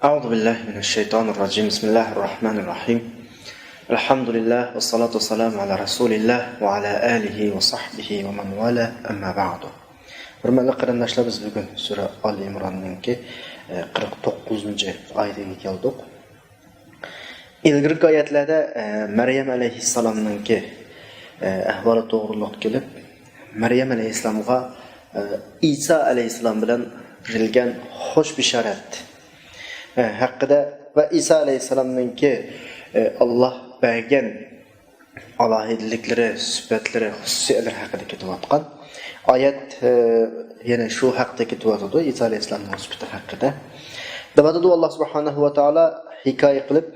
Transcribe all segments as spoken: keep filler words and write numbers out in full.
أعوذ بالله من الشيطان الرجيم. بسم الله الرحمن الرحيم. الحمد لله والصلاة والسلام على رسول الله وعلى آله وصحبه ومن والاه، أما بعد. ھۆرمەتلىك قېرىنداشلار، بىز بۈگۈن سۈرە ئال ئىمراننىڭكى، ئە، قىرىق توققۇزىنچى ئايىتىگە كەلدۇق. ئىلگىرىكى ئايەتلەردە، ئە، مەريەم ئەلەيھىسسالامنىڭكى، ئە، ئەھۋالى توغرۇلۇق كېلىپ، مەريەم ئەلەيھىسسالامغا، ئە، ئىسا ئەلەيھىسسالام بىلەن بېرىلگەن خۇش بېشارەت، ئە، ھەققىدە ۋە ئىسا ئەلەيھىسسالامنىڭكى، ئە، ئاللاھ بەرگەن ئالاھىدىلىكلىرى، سۈپەتلىرى، خۇسۇسىيەتلىرى ھەققىدە كېتىۋاتقان ئايەت، ئە، يەنە شۇ ھەقتە كېتىۋاتىدۇ، ئىسا ئەلەيھىسسالامنىڭ سۈپىتى ھەققىدە. دەۋاتىدۇ ئاللاھ سۇبھانەھۇ ۋە تائالا ھېكايە قىلىپ،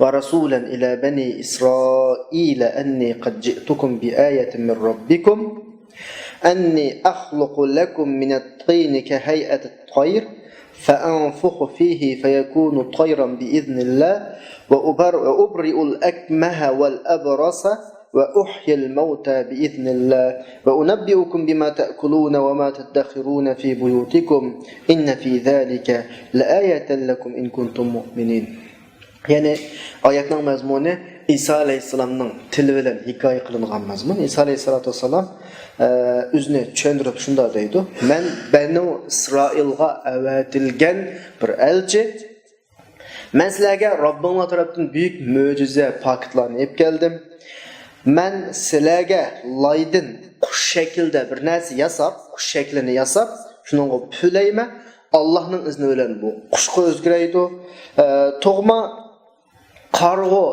ورسولا إلى بني إسرائيل أني قد جئتكم بآية من ربكم أني أخلق لكم من الطين كهيئة الطير فأنفخ فيه فيكون طيرا بإذن الله وأبر-، وأبرئ الأكمه والأبرص وأحيي الموتى بإذن الله وأنبئكم بما تأكلون وما تدخرون في بيوتكم إن في ذلك لآية لكم إن كنتم مؤمنين. يەنى ئايەتنىڭ مەزمۇنى ئىسا ئەلەيھىسسالامنىڭ تىلى بىلەن ھېكايە قىلىنغان مەزمۇن. ئىسا ئەلەيھىسسالاتۇ ۋەسسالام، ئە، ئۆزىنى چۈشەندۈرۈپ شۇنداق دەيدۇ: مەن بەنۇ ئىسرائىلغا ئەۋەتىلگەن بىر ئەلچى. مەن سىلەرگە رەببىڭلار تەرەپتىن بۈيۈك مۆجىزە، پاكىتلارنى ئېلىپ كەلدىم. مەن سىلەرگە لايدىن قۇش شەكلىدە بىر نەرسە ياساپ، قۇش شەكلىنى ياساپ، شۇنىڭغا پۈۋلەيمەن. ئاللاھنىڭ ئىزنى بىلەن بۇ قۇشقا ئۆزگىرەيدۇ. ئە، تۇغما، قارىغۇ،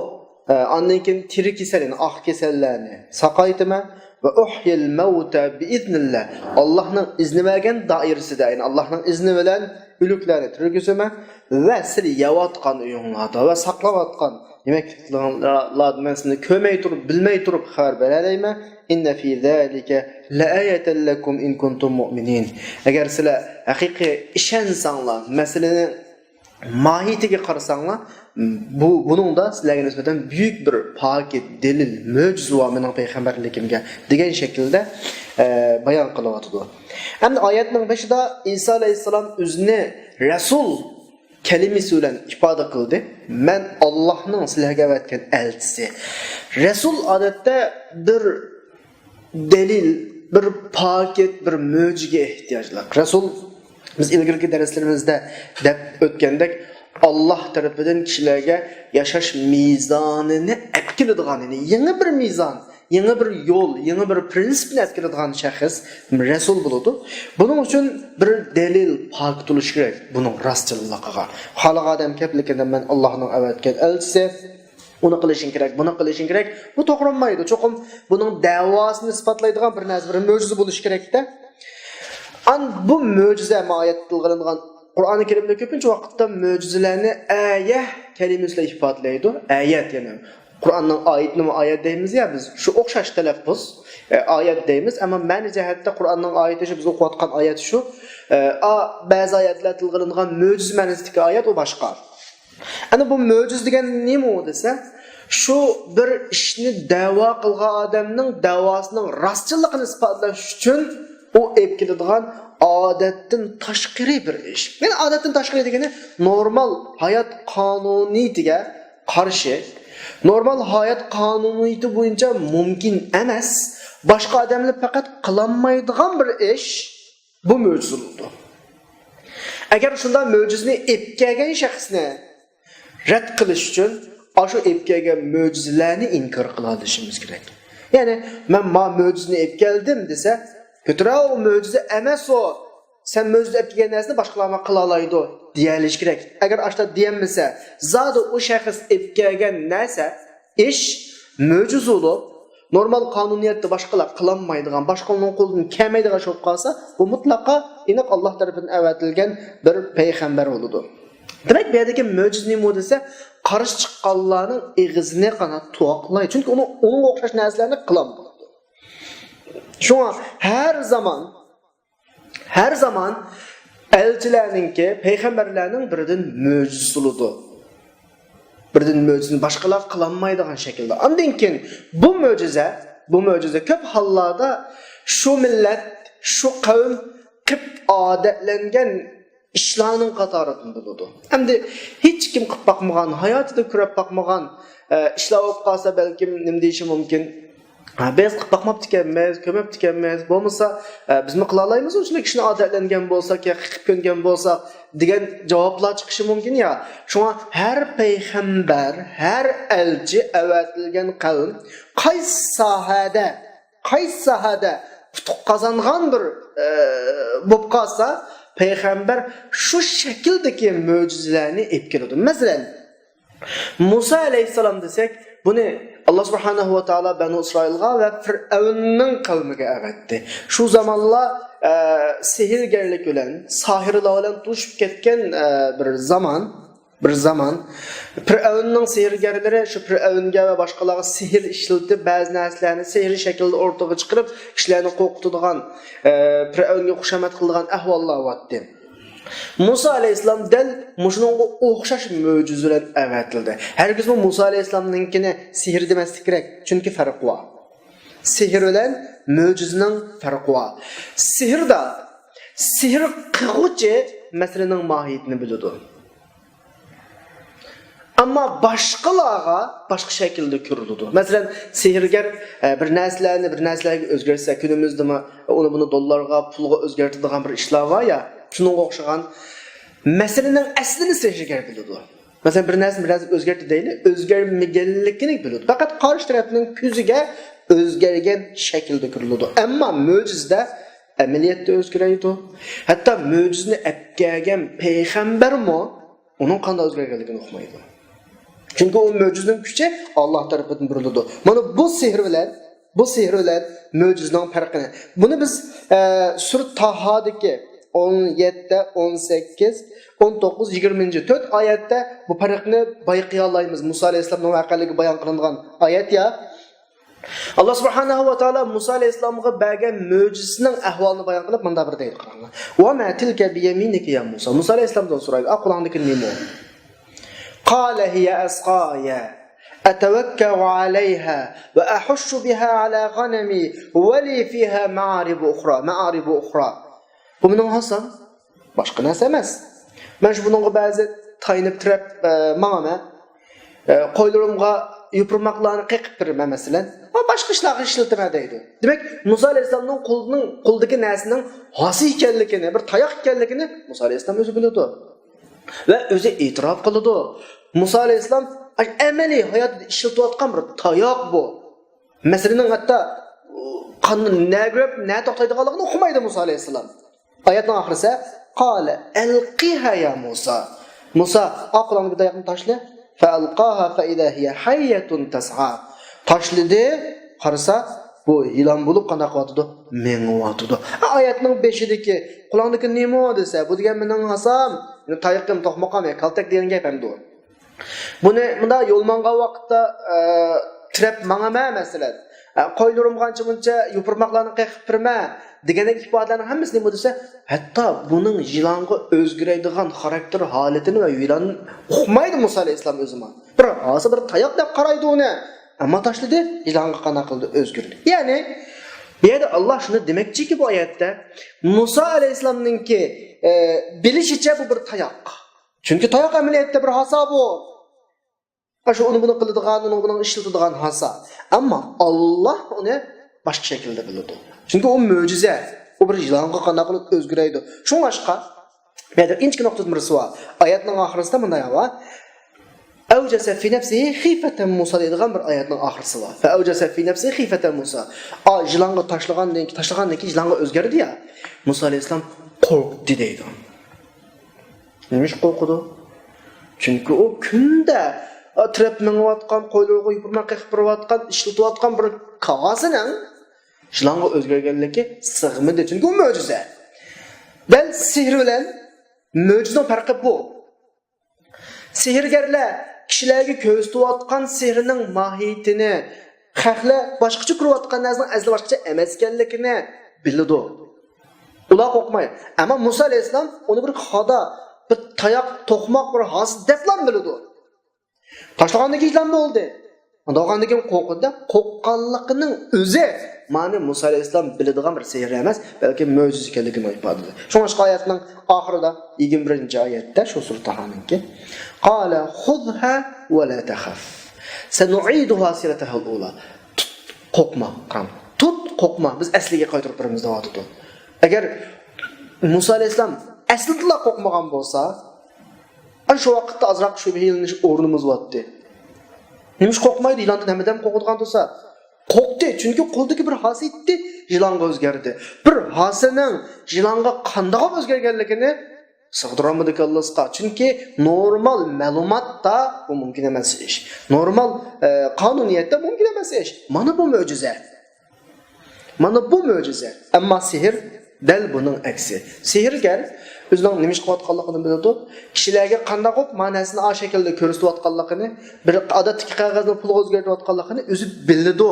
ئە، ئاندىن كېيىن تېرە كېسەل، يەنى ئاق كېسەللەرنى ساقايتىمەن. ۋە ئۇھيىل مەۋتە بىئىزنىللا. ئاللاھنىڭ ئىزنى بەرگەن دائىرىسىدە، يەنى ئاللاھنىڭ ئىزنى بىلەن ئۆلۈكلەرنى تىرىلگۈزىمەن. ۋە سىلەر يەۋاتقان ئۆيۈڭلاردا ۋە ساقلاۋاتقان يېمەكلىكلىرىڭلاردا مەن سىلەرنى كۆرمەي تۇرۇپ، بىلمەي تۇرۇپ خەۋەر بېرەلەيمەن. ئىننە فى زالىكە لەئايەتەن لەكۇم ئىن كۇنتۇم مۇئمىنىن. ئەگەر سىلەر ھەقىقىي ئىشەنسەڭلار، مەسىلىنىڭ ماھىيىتىگە قارىساڭلار، بۇ، بۇنىڭدا سىلەرگە نىسبەتەن بۈيۈك بىر پاكىت، دەلىل، مۆجىزە بار مېنىڭ پەيغەمبەرلىكىمگە دېگەن شەكىلدە، ئە، بايان قىلىۋاتىدۇ. ئەمدى ئايەتنىڭ بېشىدا ئىسا ئەلەيھىسسالام ئۆزىنى رەسۇل كەلىمىسى بىلەن ئىپادە قىلدى. مەن ئاللاھنىڭ سىلەرگە ئەۋەتكەن ئەلچىسى. رەسۇل ئادەتتە بىر دەلىل، بىر پاكىت، بىر مۆجىزىگە ئېھتىياجلىق. رەسۇل، بىز ئىلگىرىكى دەرسلىرىمىزدە دەپ ئۆتكەندەك، ئاللاھ تەرىپىدىن كىشىلەرگە ياشاش مىزانىنى ئەپ كېلىدىغان، يەنى يېڭى بىر مىزان، يېڭى بىر يول، يېڭى بىر پرىنسىپنى ئەپ كېلىدىغان شەخس رەسۇل بولىدۇ. بۇنىڭ ئۈچۈن بىر دەلىل، پاكىت بولۇشى كېرەك بۇنىڭ راستچىللىقىغا. خالىغان ئادەم كەپلىكىدە مەن ئاللاھنىڭ ئەۋەتكەن ئەلچىسى، ئۇنى قىلىشىڭ كېرەك، بۇنى قىلىشىڭ كېرەك. بۇ توغرا بولمايدۇ. چوقۇم بۇنىڭ دەۋاسىنى ئىسپاتلايدىغان بىر نەرسە، بىر مۆجىزە بولۇشى كېرەكتە. ئان بۇ مۆجىزە، ماۋۇ ئايەتتە تىلغا ئېلىنغان، قۇرئانى كەرىمدە كۆپىنچە ۋاقىتتا مۆجىزىلەرنى ئەيە كەلىمىسى بىلەن ئىپادىلەيدۇ. ئەيەت، يەنى قۇرئاننىڭ ئايىتىنىمۇ ئايەت دەيمىز يا بىز، شۇ ئوخشاش تەلەپپۇز، ئە، ئايەت دەيمىز. ئەمما مەنە جەھەتتە قۇرئاننىڭ ئايىتى شۇ، بىز ئوقۇۋاتقان ئايەت شۇ. ئە، ئا، بەزى ئايەتلەر تىلغا ئېلىنغان مۆجىزە مەنىسىدىكى ئايەت ئۇ باشقا. ئەنە بۇ مۆجىزە دېگەن نېمە ئۇ دېسە، شۇ بىر ئىشنى دەۋا قىلغان ئادەمنىڭ دەۋاسىنىڭ راستچىللىقىنى ئىسپاتلاش ئۈچۈن ئۇ ئېلىپ كېلىدىغان ئادەتتىن تاشقىرى بىر ئىش. يەنى ئادەتتىن تاشقىرى دېگىنى نورمال ھايات قانۇنىيىتىگە قارشى، نورمال ھايات قانۇنىيىتى بويىچە مۇمكىن ئەمەس، باشقا ئادەملەر پەقەت قىلالمايدىغان بىر ئىش. بۇ مۆجىزە بولىدۇ. ئەگەر شۇنداق مۆجىزىنى ئېلىپ كەلگەن شەخسنى رەت قىلىش ئۈچۈن ئاشۇ ئېلىپ كەلگەن مۆجىزىلەرنى ئىنكار قىلالىشىمىز كېرەك. يەنى، مەن ما مۆجىزىنى ئېلىپ كەلدىم دېسە، كۆتۈرە، ئۇ مۆجىزە ئەمەس ئۇ. سەن مۆجىزە ئېلىپ كەلگەن نەرسىنى باشقىلارمۇ قىلالايدۇ دېيەلىشى كېرەك. ئەگەر ئاشۇنداق دېيەلمىسە، زادى ئۇ شەخس ئېلىپ كەلگەن نەرسە، ئىش مۆجىزە بولۇپ، نورمال قانۇنىيەتتە باشقىلار قىلالمايدىغان، باشقىلارنىڭ قولىدىن كەلمەيدىغان ئىش بولۇپ قالسا، بۇ مۇتلەقا ئېنىق ئاللاھ تەرىپىدىن ئەۋەتىلگەن بىر پەيغەمبەر بولىدۇ. دېمەك، بۇ يەردىكى مۆجىزە نېمە دېسە، قارشى چىققانلارنىڭ ئېغىزىنى قانا تۇۋاقلاي. چۈنكى ئۇنىڭ، ئۇنىڭغا ئوخشاش نەرسىلەرنى قىلالمايدۇ. شۇڭا ھەر زامان ھەر زامان ئەلچىلەرنىڭكى، پەيغەمبەرلەرنىڭ بىردىن مۆجىزىسى بولىدۇ. بىردىن مۆجىزىنى باشقىلار قىلالمايدىغان شەكىلدە. ئاندىن كېيىن بۇ مۆجىزە، بۇ مۆجىزە كۆپ ھاللاردا شۇ مىللەت، شۇ قەۋم قىپ ئادەتلەنگەن ئىشلارنىڭ قاتارىدىن بولىدۇ. ئەمدى ھېچكىم قىلىپ باقمىغان، ھاياتىدا كۆرۈپ باقمىغان، ئە، ئىشلار بولۇپ قالسا، بەلكىم نېمە دېيىشى مۇمكىن؟ ھە، بىز قىلىپ باقماپتىكەنمىز، كۆرمەپتىكەنمىز، بولمىسا، ئە، بىزمۇ قىلالايمىز، ئۇنچىلىك ئىشنى ئادەتلەنگەن بولساق يا قىلىپ كۆنگەن بولساق، دېگەن جاۋابلار چىقىشى مۇمكىن يا. شۇڭا ھەر پەيغەمبەر، ھەر ئەلچى ئەۋەتىلگەن قەۋم قايسى ساھەدە، قايسى ساھەدە ئۇتۇق قازانغان بىر، ئە، بولۇپ قالسا، پەيغەمبەر شۇ شەكىلدىكى مۆجىزىلەرنى ئېلىپ كېلىدۇ. مەسىلەن، مۇسا ئەلەيھىسسالام دېسەك، بۇنى ئاللا سۇبھانەھۇ ۋە تائالا بەنۇ ئىسرائىلغا ۋە فىرئەۋننىڭ قەۋمىگە ئەۋەتتى. شۇ زامانلار، ئە، سېھىرگەرلىك بىلەن، ساھىرلار بىلەن توشۇپ كەتكەن، ئە، بىر زامان، بىر زامان. پىرئەۋننىڭ سېھىرگەرلىرى شۇ پىرئەۋنگە ۋە باشقىلارغا سېھىر ئىشلىتىپ، بەزى نەرسىلەرنى سېھىر شەكلىدە ئورتىغا چىقىرىپ، كىشىلەرنى قورقۇتىدىغان، ئە، پىرئەۋنگە خۇشامەت قىلىدىغان ئەھۋاللار بارتتى. مۇسا ئەلەيھىسسالام دەل مۇشۇنىڭغا ئوخشاش مۆجىزە بىلەن ئەۋەتىلدى. ھەرگىزمۇ مۇسا ئەلەيھىسسالامنىڭكىنى سېھىر دېمەسلىك كېرەك، چۈنكى پەرق بار. سېھىر بىلەن مۆجىزىنىڭ پەرقى بار. سېھىردا سېھىر قىلغۇچى مەسىلىنىڭ ماھىيىتىنى بىلىدۇ. ئەمما باشقىلارغا باشقا شەكىلدە كۆرۈلىدۇ. مەسىلەن، سېھىرگەر، ئە، بىر نەرسىلەرنى بىر نەرسىلەرگە ئۆزگەرتسە، كۈنىمىزدىمۇ ئۇنى بۇنى دوللارغا، پۇلغا ئۆزگەرتىدىغان بىر ئىشلار بار يا، شۇنىڭغا ئوخشىغان مەسىلىنىڭ ئەسلىنى سېھىرگەر بىلىدۇ. مەسىلەن، بىر نەرسىنى بىر نەرسە ئۆزگەرتتى دەيلى، ئۆزگەرمىگەنلىكىنى بىلىدۇ. پەقەت قارشى تەرەپنىڭ كۆزىگە ئۆزگەرگەن شەكىلدە كۆرۈلىدۇ. ئەمما مۆجىزىدە ئەمەلىيەتتە ئۆزگىرەيدۇ. ھەتتا مۆجىزىنى ئەپكەلگەن پەيغەمبەرمۇ ئۇنىڭ قانداق ئۆزگەرگەنلىكىنى ئۇقمايدۇ. چۈنكى ئۇ مۆجىزىنىڭ كۈچى ئاللا تەرىپىدىن بېرىلىدۇ. مانا بۇ سېھىر بىلەن، بۇ سېھىر بىلەن مۆجىزىنىڭ پەرقىنى. بۇنى بىز، ئە، سۈرە تاھادىكى ئون يەتتە، ئون سەككىز، ئون توققۇز، يىگىرمىنچى تۆت ئايەتتە بۇ پەرقنى بايقىيالايمىز. مۇسا ئەلەيھىسسالامنىڭ ۋەقەلىكى بايان قىلىنغان ئايەت يا. ئاللا سۇبھانەھۇ ۋە تائالا مۇسا ئەلەيھىسسالامغا بەرگەن مۆجىزىسىنىڭ ئەھۋالىنى بايان قىلىپ، مۇنداق بىر دەيدۇ، قاراڭلار. «وما تلك بيمينك يا موسى.» مۇسا ئەلەيھىسسالامدىن سورايدۇ، «ئا، قولۇڭدىكى نېمە ئۇ؟» «قال هي عصاي أتوكأ عليها وأهش بها على غنمي ولي فيها مآرب أخرى، مآرب أخرى.» بۇ مېنىڭ ھاسام. باشقا نەرسە ئەمەس. مەن شۇ بۇنىڭغا بەزى تايىنىپ تىرەپ، ئە، ماڭىمەن. ئە، قويلىرىمغا يوپۇرماقلارنى قېقىپ بېرىمەن، مەسىلەن. ۋە باشقا ئىشلارغا ئىشلىتىمەن دەيدۇ. دېمەك، مۇسا ئەلەيھىسسالامنىڭ قولىنىڭ، قولىدىكى نەرسىنىڭ ھاسا ئىكەنلىكىنى، بىر تاياق ئىكەنلىكىنى مۇسا ئەلەيھىسسالام ئۆزى بىلىدۇ. ۋە ئۆزى ئېتىراپ قىلىدۇ. مۇسا ئەلەيھىسسالام ئەمەلىي ھاياتىدا ئىشلىتىۋاتقان بىر تاياق بۇ. مەسىلىنىڭ ھەتتا قان نەگە بېرىپ، نە توختايدىغانلىقىنى ئۇقمايدۇ مۇسا ئەلەيھىسسالام. ئايەتنىڭ ئاخىرىسى، «قال ألقها يا موسى.» مۇسا، ئا، قولۇڭدىكى تاياقنى تاشلا. فألقاها فإذا هي حية تسعى. تاشلىدى، قارىسا، بۇ يىلان بولۇپ قانداق قىلىۋاتىدۇ؟ مېڭىۋاتىدۇ. ئا، ئايەتنىڭ بېشىدىكى، «قولۇڭدىكى نېمە ئۇ؟» دېسە، بۇ دېگەن مېنىڭ ھاسام، تايىقىم، توقمىقىم يا كالتەك دېگەن گەپ ئەمدى ئۇ. بۇنى مۇنداق يول ماڭغان ۋاقىتتا، ئە، تىرەپ ماڭىمەن، مەسىلەن. ئە، قويلىرىمغا ئانچە-مۇنچە يوپۇرماقلارنى قېقىپ بېرىمەن دېگەندەك ئىپادىلەرنىڭ ھەممىسى نېمە دېسە، ھەتتا بۇنىڭ يىلانغا ئۆزگىرەيدىغان خاراكتېر ھالىتىنى ۋە يىلان ئۇقمايدۇ مۇسا ئەلەيھىسسالام ئۆزىمۇ. بىر ھاسا بىر تاياق دەپ قارايدۇ ئۇنى. ئەمما تاشلىدى، يىلانغا قانداق قىلدى؟ ئۆزگىردى. يەنى، بۇ يەردە ئاللا شۇنى دېمەكچىكى، بۇ ئايەتتە مۇسا ئەلەيھىسسالامنىڭكى، ئە، بىلىشىچە بۇ بىر تاياق. چۈنكى تاياق ئەمەلىيەتتە بىر ھاسا بۇ. ئاشۇ ئۇنى بۇنى قىلىدىغان، ئۇنى بۇنى ئىشلىتىدىغان ھاسا. ئەمما ئاللا ئۇنى باشقا شەكىلدە بىلىدۇ. چۈنكى ئۇ مۆجىزە. ئۇ بىر يىلانغا قانداق قىلىپ ئۆزگىرەيدۇ. شۇڭلاشقا، بۇ يەردە ئىنچىكە نۇقتىدىن بىرسى بار. ئايەتنىڭ ئاخىرىسىدا مۇنداق بار. «أوجس في نفسه خيفة موسى» دەيدىغان بىر ئايەتنىڭ ئاخىرىسى بار. «فأوجس في نفسه خيفة موسى». ئا، يىلانغا تاشلىغاندىن كېيىن، تاشلىغاندىن كېيىن يىلانغا ئۆزگەردى يا. مۇسا ئەلەيھىسسالام قورقتى دەيدۇ. نېمىشقا قورقىدۇ؟ چۈنكى ئۇ كۈندە، ئا، تىرەپ مېڭىۋاتقان، قويلىرىغا يوپۇرماق قېقىپ بېرىۋاتقان، ئىشلىتىۋاتقان بىر كاسىنىڭ يىلانغا ئۆزگەرگەنلىكى سىغمىدى. چۈنكى ئۇ مۆجىزە. دەل سېھىر بىلەن مۆجىزىنىڭ پەرقى بۇ. سېھىرگەرلەر كىشىلەرگە كۆرسىتىۋاتقان سېھرىنىڭ ماھىيىتىنى، خەقلەر باشقىچە كۆرۈۋاتقان نەرسىنىڭ ئەسلى باشقىچە ئەمەس ئىكەنلىكىنى بىلىدۇ. ئۇلار قورقمايدۇ. ئەمما مۇسا ئەلەيھىسسالام ئۇنى بىر خادا، بىر تاياق، توقماق، بىر ھاسا دەپلا بىلىدۇ. تاشلىغاندىن كېيىن بولدى. ئۇنداق بولغاندىن كېيىن قورقىدۇ-دە، قورققانلىقىنىڭ ئۆزى مانى مۇسا ئەلەيھىسسالام بىلىدىغان بىر سېھىر ئەمەس، بەلكى مۆجىزە ئىكەنلىكىنى ئىپادىلىدى. شۇڭلاشقا ئايەتنىڭ ئاخىرىدا، يىگىرمە بىرىنچى ئايەتتە، شۇ سۈرە تاھانىڭكى، قال خذها ولا تخف سنعيدها سيرتها الأولى. تۇت، قورقما، قاراڭ. تۇت، قورقما، بىز ئەسلىگە قايتۇرۇپ بېرىمىز دەۋاتىدۇ. ئەگەر مۇسا ئەلەيھىسسالام ئەسلىدىلا قورقمىغان بولسا، ئەنە شۇ ۋاقىتتا ئازراق شۈبھىلىنىش ئورنىمىز بولاتتى. نېمىشقا قورقمايدۇ؟ يىلاندىن ھەممە ئادەم قورقىدىغان تۇرسا. قورقتى، چۈنكى قولىدىكى بىر ھاسا ئىتى يىلانغا ئۆزگەردى. بىر ھاسىنىڭ يىلانغا قانداق ئۆزگەرگەنلىكىنى سىغدۇرالمىدى كاللىسىغا. چۈنكى نورمال مەلۇماتتا بۇ مۇمكىن ئەمەس ئىش. نورمال، ئە، قانۇنىيەتتە مۇمكىن ئەمەس ئىش. مانا بۇ مۆجىزە. مانا بۇ مۆجىزە. ئەمما سېھىر دەل بۇنىڭ ئەكسى. سېھىرگەر ئۆزىنىڭ نېمە ئىش قىلىۋاتقانلىقىنى بىلىدۇ. كىشىلەرگە قانداق قىلىپ ما نەرسىنى ئا شەكىلدە كۆرسىتىۋاتقانلىقىنى، بىر ئادەتتىكى قەغەزنى پۇلغا ئۆزگەرتىۋاتقانلىقىنى ئۆزى بىلىدۇ.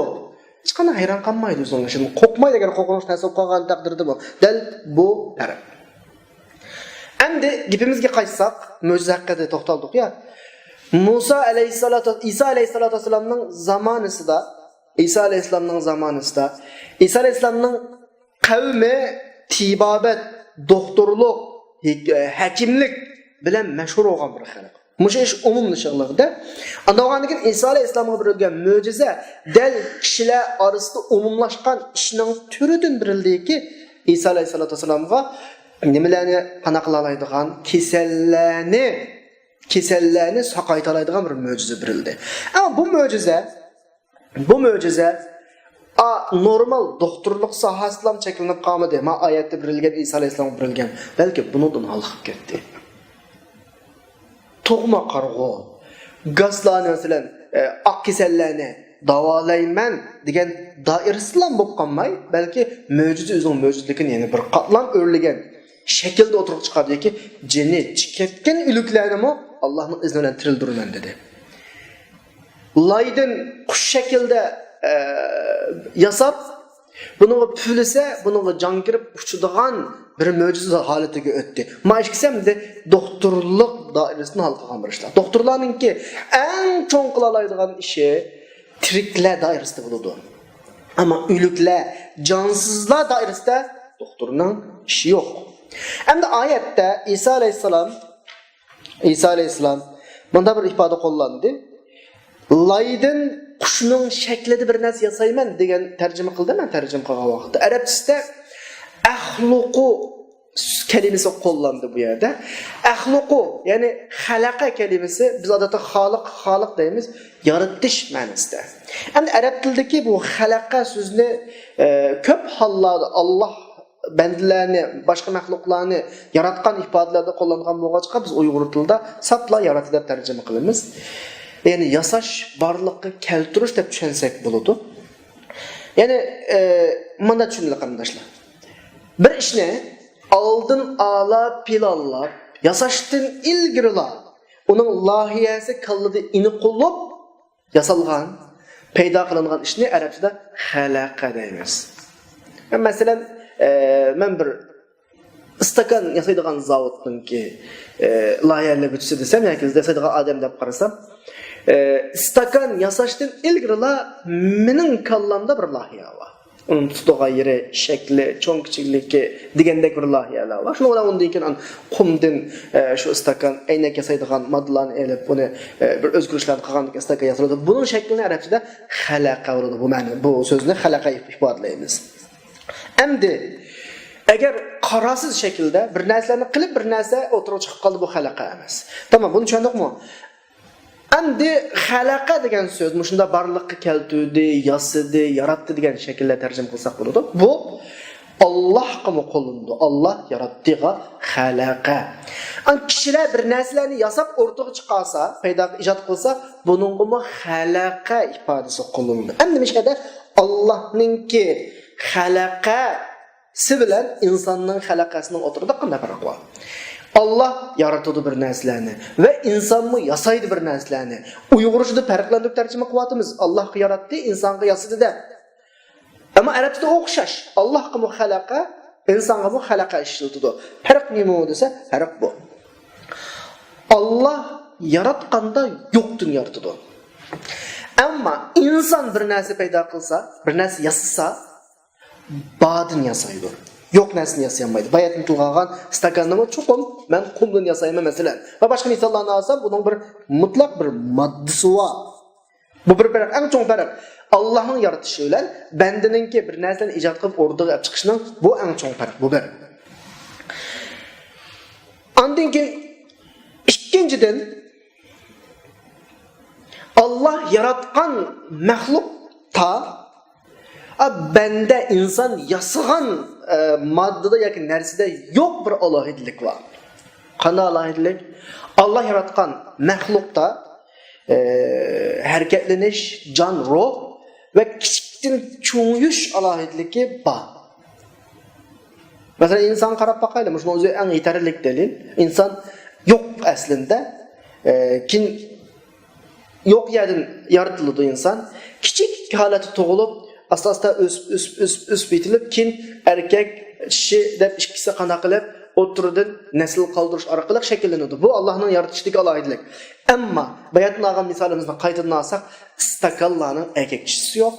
ھېچقانداق ھەيران قالمايدۇ ئۆزىنىڭ ئىشىدىن. قورقمايدۇ، ئەگەر قورقۇنچ نەرسە بولۇپ قالغان تەقدىردىمۇ. دەل بۇ پەرق. ئەمدى گېپىمىزگە قايتساق، مۆجىزە ھەققىدە توختالدۇق يا. مۇسا ئەلەيھىسسالاتۇ، ئىسا ئەلەيھىسسالاتۇ ۋەسسالامنىڭ زامانىسىدا، ئىسا ئەلەيھىسسالامنىڭ زامانىسىدا، ئىسا ئەلەيھىسسالامنىڭ قەۋمى تېبابەت، دوختۇرلۇق، ھېك-، ھەكىملىك بىلەن مەشھۇر بولغان بىر خەلق. مۇشۇ ئىش ئومۇملىشىغلىقتا. ئاندىن بولغاندىن كېيىن ئىسا ئەلەيھىسسالامغا بېرىلگەن مۆجىزە دەل كىشىلەر ئارىسىدا ئومۇملاشقان ئىشنىڭ تۈرىدىن بېرىلدىكى، ئىسا ئەلەيھىسسالاتۇ ۋەسسالامغا نېمىلەرنى پانا قىلالايدىغان، كېسەللەرنى، كېسەللەرنى ساقايتالايدىغان بىر مۆجىزە بېرىلدى. ئەمما بۇ مۆجىزە، بۇ مۆجىزە، ئا، نورمال دوختۇرلۇق ساھەسىدىلا چەكلىنىپ قالمىدى. ما ئايەتتە بېرىلگەن، ئىسا ئەلەيھىسسالامغا بېرىلگەن. بەلكى بۇنىڭدىن ھالقىپ كەتتى. تۇغما قارىغۇ، گاسلارنى، مەسىلەن، ئە، ئاق كېسەللەرنى داۋالايمەن دېگەن دائىرىسىدىلا بولۇپ قالماي، بەلكى مۆجىزە ئۆزىنىڭ مۆجىزىلىكىنى يەنە بىر قاتلام ئۆرلىگەن شەكىلدە ئوتتۇرىغا چىقاردىكى، جېنى چىقىپ كەتكەن ئۆلۈكلەرنىمۇ ئاللانىڭ ئىزنى بىلەن تىرىلدۈرىمەن دېدى. لايدىن قۇش شەكلىدە، ئە، ياساپ، بۇنىڭغا پۈۋلىسە، بۇنىڭغا جان كىرىپ ئۇچىدىغان بىر مۆجىزە ھالىتىگە ئۆتتى. ما ئىككىسى ئەمدى دوختۇرلۇق دائىرىسىدىن ھالقىغان بىر ئىشلار. دوختۇرلارنىڭكى ئەڭ چوڭ قىلالايدىغان ئىشى تىرىكلەر دائىرىسىدە بولىدۇ. ئەمما ئۆلۈكلەر، جانسىزلار دائىرىسىدە دوختۇرنىڭ ئىشى يوق. ئەمدى ئايەتتە ئىسا ئەلەيھىسسالام، ئىسا ئەلەيھىسسالام مۇنداق بىر ئىپادە قوللاندى. لايدىن قۇشنىڭ شەكلىدە بىر نەرسە ياسايمەن دېگەن تەرجىمە قىلدىم مەن تەرجىمە قىلغان ۋاقىتتا. ئەرەبچىسىدە ئەخلۇقۇ كەلىمىسى قوللاندى بۇ يەردە. ئەخلۇقۇ، يەنى خەلەقە كەلىمىسى، بىز ئادەتتە خالىق، خالىق دەيمىز، يارىتىش مەنىسىدە. ئەمدى ئەرەب تىلىدىكى بۇ خەلەقە سۆزىنى، ئە، كۆپ ھاللاردا ئاللاھ بەندىلەرنى، باشقا مەخلۇقلارنى ياراتقان ئىپادىلەردە قوللانغان بولغاچقا، بىز ئۇيغۇر تىلىدا ساپلا ياراتتى دەپ تەرجىمە قىلىمىز. يەنى ياساش، بارلىققا كەلتۈرۈش دەپ چۈشەنسەك بولىدۇ. يەنى، ئە، مۇنداق چۈشىنىلى قېرىنداشلار. بىر ئىشنى ئالدىن ئالا پىلانلاپ، ياساشتىن ئىلگىرىلا ئۇنىڭ لايىھەسى كاللىدا ئېنىق بولۇپ ياسالغان، پەيدا قىلىنغان ئىشنى ئەرەبچىدە خەلەقە دەيمىز. مەسىلەن، ئە، مەن بىر ئىستاكان ياسايدىغان زاۋۇتنىڭكى، ئە، لايىھەلىگۈچىسى دېسەم ياكى ياسايدىغان ئادەم دەپ قارىسام، ئە، ئىستاكان ياساشتىن ئىلگىرىلا مېنىڭ كاللامدا بىر لايىھە بار. ئۇنىڭ تۇتىدىغان يېرى، شەكلى، چوڭ كىچىكلىكى دېگەندەك بىر لايىھەلەر بار. شۇنىڭ بىلەن ئۇندىن كېيىن ئان-، قۇمدىن، ئە، شۇ ئىستاكان، ئەينەك ياسايدىغان ماددىلارنى ئېلىپ، ئۇنى، ئە، بىر ئۆزگىرىشلەرنى قىلغاندىن كېيىن ئىستاكان ياسىلىدۇ. بۇنىڭ شەكلىنى ئەرەبچىدە خەلەقە بولىدۇ. بۇ مەنە، بۇ سۆزنى خەلەقە ئىپادىلەيمىز. ئەمدى ئەگەر قاراسىز شەكىلدە بىر نەرسىلەرنى قىلىپ، بىر نەرسە ئوتتۇرىغا چىقىپ قالدى، بۇ خەلەقە ئەمەس. تامام، بۇنى چۈشەندۇقمۇ؟ ئەمدى خەلەقە دېگەن سۆز مۇشۇنداق بارلىققا كەلتۈردى، ياسىدى، ياراتتى دېگەن شەكىلدە تەرجىمە قىلساق بولىدۇ. بۇ ئاللاھقىمۇ قوللىنىدۇ. ئاللاھ ياراتتىغا خەلەقە. ئان كىشىلەر بىر نەرسىلەرنى ياساپ ئوتتۇرىغا چىقارسا، پەيدا، ئىجاد قىلسا، بۇنىڭغىمۇ خەلەقە ئىپادىسى قوللىنىدۇ. ئەمدى مۇشۇ يەردە ئاللاھنىڭكى خەلەقە سى بىلەن ئىنساننىڭ خەلەقەسىنىڭ ئوتتۇرىدا قانداق پەرق بار؟ ئاللاھ يارىتىدۇ بىر نەرسىلەرنى ۋە ئىنسانمۇ ياسايدۇ بىر نەرسىلەرنى. ئۇيغۇرچىدا پەرقلەندۈرۈپ تەرجىمە قىلىۋاتىمىز. ئاللاھقا ياراتتى، ئىنسانغا ياسىدى دەپ. ئەمما ئەرەبچىدە ئوخشاش. ئاللاھقىمۇ خەلەقە، ئىنسانغىمۇ خەلەقە ئىشلىتىدۇ. پەرق نېمە دېسە، پەرق بۇ. ئاللاھ ياراتقاندا يوقتىن يارىتىدۇ. ئەمما ئىنسان بىر نەرسە پەيدا قىلسا، بىر نەرسە ياسىسا، باردىن ياسايدۇ. يوق نەرسىدىن ياسىيالمايدۇ. باياتىن تىلغا ئالغان ئىستاكاننىمۇ چوقۇم مەن قۇمدىن ياسايمەن، مەسىلەن. ۋە باشقا مىساللارنى ئالسام، بۇنىڭ بىر مۇتلەق بىر ماددىسى بار. بۇ بىر پەرق، ئەڭ چوڭ پەرق. ئاللاھنىڭ يارىتىشى بىلەن بەندىنىڭكى بىر نەرسىنى ئىجاد قىلىپ ئوردىغا ئېلىپ چىقىشنىڭ، بۇ ئەڭ چوڭ پەرق، بۇ بىر. ئاندىن كېيىن ئىككىنچىدىن، ئاللاھ ياراتقان مەخلۇقتا، ئا، بەندە، ئىنسان ياسىغان، ئە، ماددىدا ياكى نەرسىدە يوق بىر ئالاھىدىلىك بار. قانداق ئالاھىدىلىك؟ ئاللاھ ياراتقان مەخلۇقتا، ئە، ھەرىكەتلىنىش، جان، روھ ۋە كىچىكتىن چوڭىيىش ئالاھىدىلىكى بار. مەسىلەن، ئىنسانغا قاراپ باقايلى، مۇشۇنىڭ ئۆزى ئەڭ يېتەرلىك دەلىل. ئىنسان يوق ئەسلىندە، ئە، كېيىن يوق يەردىن يارىتىلىدۇ ئىنسان. كىچىك ھالەتتە تۇغۇلۇپ، ئاستا-ئاستا ئۆسۈپ، ئۆسۈپ، ئۆسۈپ، ئۆسۈپ يېتىلىپ، كېيىن ئەركەك، چىشى دەپ ئىككىسى قانداق قىلىپ ئوتتۇرىدىن نەسىل قالدۇرۇش ئارقىلىق شەكىللىنىدۇ. بۇ ئاللاھنىڭ يارىتىشىدىكى ئالاھىدىلىك. ئەمما باياتىن ئالغان مىسالىمىزنى قايتىدىن ئالساق، ئىستاكانلارنىڭ ئەركەك چىشىسى يوق.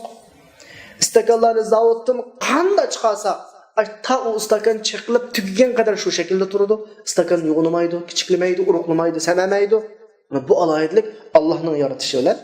ئىستاكانلارنى زاۋۇتتىن قانداق چىقارساق، ئاي، تا ئۇ ئىستاكان چېقىلىپ تۈگىگەن قەدەر شۇ شەكىلدە تۇرىدۇ. ئىستاكان يوغىنىمايدۇ، كىچىكلىمەيدۇ، ئۇرۇقلىمايدۇ، سەمەمەيدۇ. مانا بۇ ئالاھىدىلىك ئاللاھنىڭ يارىتىشى بىلەن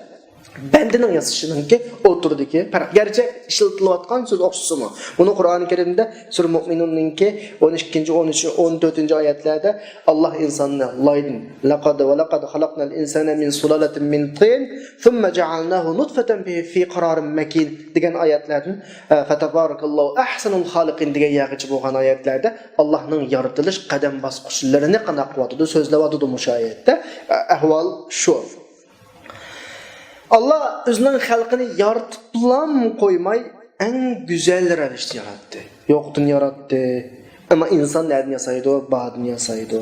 بەندىنىڭ ياسىشىنىڭكى ئوتتۇرىدىكى پەرق. گەرچە ئىشلىتىلىۋاتقان سۆز ئوخشىسىمۇ، بۇنى قۇرئانى كەرىمدە سۈرە مۇئمىنۇننىڭكى ئون ئىككىنچى، ئون ئۈچىنچى، ئون تۆتىنچى ئايەتلەردە ئاللاھ ئىنساننى لايدىن، لەقەد، ۋە لەقەد خەلەقنەل ئىنسانە مىن سۇلالەتىن مىن تىن، ثم جعلناه نطفة في قرار مكين دېگەن ئايەتلەردىن، ئە، فتبارك الله أحسن الخالقين دېگەن يەرگىچە بولغان ئايەتلەردە ئاللاھنىڭ يارىتىلىش قەدەم باسقۇچلىرىنى قانداق قىلىۋاتىدۇ، سۆزلەۋاتىدۇ مۇشۇ ئايەتتە. ئە، ئەھۋال شۇ. ئاللاھ ئۆزىنىڭ خەلقىنى يارىتىپلام قويماي، ئەڭ گۈزەل رەۋىشتە ياراتتى. يوقتىن ياراتتى. ئەمما ئىنسان نەدىن ياسايدۇ؟ باردىن ياسايدۇ.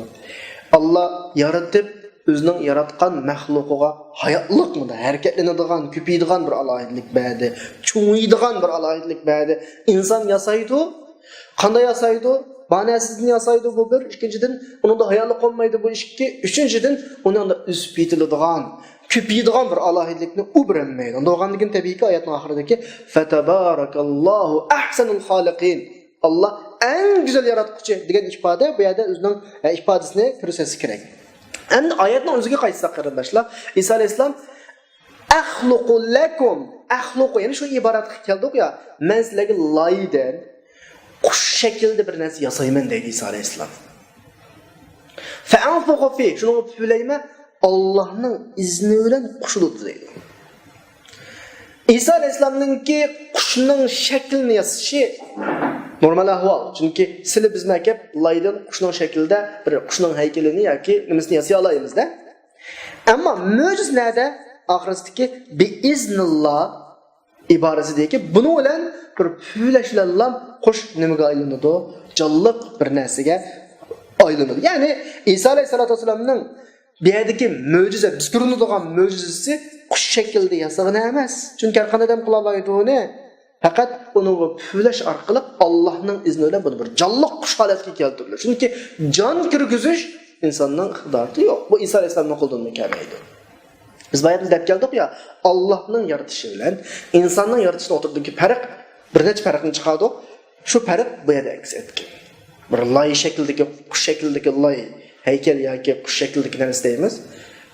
ئاللاھ يارىتىپ، ئۆزىنىڭ ياراتقان مەخلۇقىغا ھاياتلىق، مۇنداق ھەرىكەتلىنىدىغان، كۆپىيىدىغان بىر ئالاھىدىلىك بەردى. چوڭىيىدىغان بىر ئالاھىدىلىك بەردى. ئىنسان ياسايدۇ. قانداق ياسايدۇ؟ بار نەرسىدىن ياسايدۇ، بۇ بىر. ئىككىنچىدىن، ئۇنىڭدا ھاياتلىق بولمايدۇ، بۇ ئىككى. ئۈچىنچىدىن، ئۇنىڭدا ئۆسۈپ يېتىلىدىغان، كۆپىيىدىغان بىر ئالاھىدىلىكنى ئۇ بېرەلمەيدۇ. ئۇنداق بولغاندىكىن، تەبىئىيكى، ئايەتنىڭ ئاخىرىدىكى، فتبارك الله أحسن الخالقين، ئاللاھ ئەڭ گۈزەل ياراتقۇچى دېگەن ئىپادە بۇ يەردە ئۆزىنىڭ، ئە، ئىپادىسىنى كۆرسەتسە كېرەك. ئەمدى ئايەتنىڭ ئۆزىگە قايتساق، قېرىنداشلار، ئىسا ئەلەيھىسسالام، ئەخلۇقۇ لەكۇم، ئەخلۇقۇ، يەنى شۇ ئىبارەتكە كەلدۇق يا، مەن سىلەرگە لايدىن، قۇش شەكلىدە بىر نەرسە ياسايمەن دەيدۇ ئىسا ئەلەيھىسسالام. فەئەنفۇخۇ فى، شۇنىڭغا پۈۋلەيمەن، ئاللاھنىڭ ئىزنى بىلەن قۇش ئۇرىدۇ دەيدۇ. ئىسا ئەلەيھىسسالامنىڭكى قۇشنىڭ شەكلىنى ياسىشى نورمال ئەھۋال. چۈنكى سىلى بىزمۇ ئەكەپ لايدىن قۇشنىڭ شەكلىدە بىر قۇشنىڭ ھەيكىلىنى ياكى نېمىسىنى ياسىيالايمىز-دە. ئەمما مۆجىزە نەدە؟ ئاخىرىسىدىكى بىئىزنىللا ئىبارىسىدىكى، بۇنىڭ بىلەن بىر پۈۋلەش بىلەنلا قۇش نېمىگە ئايلىنىدۇ؟ جانلىق بىر نەرسىگە ئايلىنىدۇ. يەنى ئىسا ئەلەيھىسسالاتۇ ۋەسسالامنىڭ بۇ يەردىكى مۆجىزە، بىز كۆرۈنىدىغان مۆجىزىسى قۇش شەكلىدە ياسىغىنى ئەمەس. چۈنكى ھەر قانداق ئادەم قىلالايدۇ ئۇنى. پەقەت ئۇنىڭغا پۈۋلەش ئارقىلىق ئاللاھنىڭ ئىزنى بىلەن بۇنى بىر جانلىق قۇش ھالەتكە كەلتۈرىدۇ. چۈنكى جان كىرگۈزۈش ئىنساننىڭ ئىقتىدارىدا يوق. بۇ ئىسا ئەلەيھىسسالامنىڭ قولىدىنمۇ كەلمەيدۇ. بىز باياتىن دەپ كەلدۇق يا، ئاللاھنىڭ يارىتىشى بىلەن ئىنساننىڭ يارىتىشىنىڭ ئوتتۇرىدىكى پەرق، بىر نەچچە پەرقنى چىقاردۇق. شۇ پەرق بۇ يەردە ئەكس ئەتكەن. بىر لاي شەكلىدىكى، قۇش شەكلىدىكى لاي، ھەيكەل ياكى قۇش شەكلىدىكى نەرسە دەيمىز.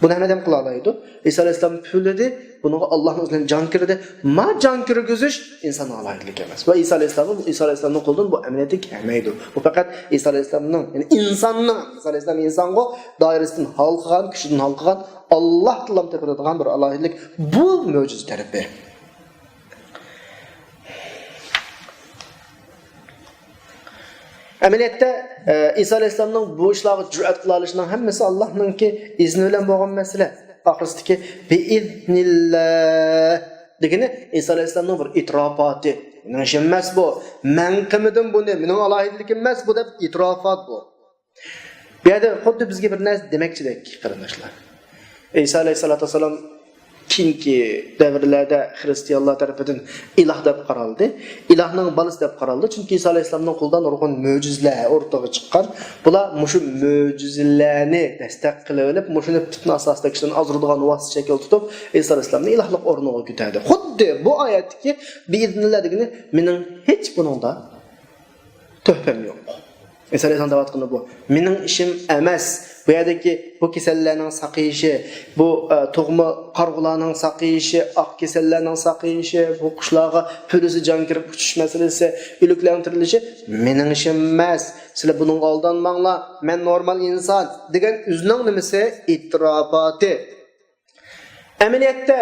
بۇنى ھەممە ئادەم قىلالايدۇ. ئىسا ئەلەيھىسسالام پۈۋلىدى، بۇنىڭغا ئاللاھنىڭ ئىزنى بىلەن جان كىردى. ما جان كىرگۈزۈش ئىنساننىڭ ئالاھىدىلىكى ئەمەس. ۋە ئىسا ئەلەيھىسسالام، ئىسا ئەلەيھىسسالامنىڭ قولىدىن بۇ ئەمەلىيەتتە كەلمەيدۇ. بۇ پەقەت ئىسا ئەلەيھىسسالامنىڭ، يەنى ئىنساننىڭ، ئىسا ئەلەيھىسسالام ئىنسانغۇ، دائىرىسىدىن ھالقىغان، كۈچىدىن ھالقىغان، ئاللاھتىنلا تېپىلىدىغان بىر ئالاھىدىلىك. بۇ مۆجىزە تەرىپى. ئەمەلىيەتتە، ئە، ئىسا ئەلەيھىسسالامنىڭ بۇ ئىشلارغا جۈرئەت قىلالىشىنىڭ ھەممىسى ئاللاھنىڭكى ئىزنى بىلەن بولغان مەسىلە. ئاخىرسىدىكى بىئىزنىللا دېگىنى ئىسا ئەلەيھىسسالامنىڭ بىر ئېتىراپاتى. مېنىڭ ئىشىم ئەمەس بۇ. مەن قىلمىدىم بۇنى. مېنىڭ ئالاھىدىلىكىم ئەمەس بۇ دەپ ئېتىراپات بۇ. بۇ يەردە خۇددى بىزگە بىر نەرسە دېمەكچىدەك، قېرىنداشلار. ئىسا ئەلەيھىسسالاتۇ ۋەسسالام كېيىنكى دەۋرلەردە خىرىستىيانلار تەرىپىدىن ئىلاھ دەپ قارالدى. ئىلاھنىڭ بالىسى دەپ قارالدى. چۈنكى ئىسا ئەلەيھىسسالامنىڭ قولىدا نۇرغۇن مۆجىزىلەر ئورتىغا چىققان. بۇلار مۇشۇ مۆجىزىلەرنى دەستەك قىلىۋېلىپ، مۇشۇنى پىتنە ئاساسىدا كىشىلەرنى ئازدۇرىدىغان ۋاسىتە شەكىل تۇتۇپ، ئىسا ئەلەيھىسسالامنى ئىلاھلىق ئورنىغا كۆتەردى. خۇددى بۇ ئايەتتىكى بىئىزنىللا دېگىنى مېنىڭ ھېچ بۇنىڭدا تۆھپەم يوق. ئىسا ئەلەيھىسسالام دەۋاتقىنى بۇ. مېنىڭ ئىشىم ئەمەس. بۇ يەردىكى بۇ كېسەللەرنىڭ ساقىيىشى، بۇ، ئە، تۇغما قارىغۇلارنىڭ ساقىيىشى، ئاق كېسەللەرنىڭ ساقىيىشى، بۇ قۇشلارغا پۈلىسى جان كىرىپ ئۇچۇش مەسىلىسى، ئۆلۈكلەرنىڭ تىرىلىشى مېنىڭ ئىشىم ئەمەس. سىلەر بۇنىڭغا ئالدانماڭلار. مەن نورمال ئىنسان دېگەن ئۆزىنىڭ نېمىسى؟ ئېتىراپاتى. ئەمەلىيەتتە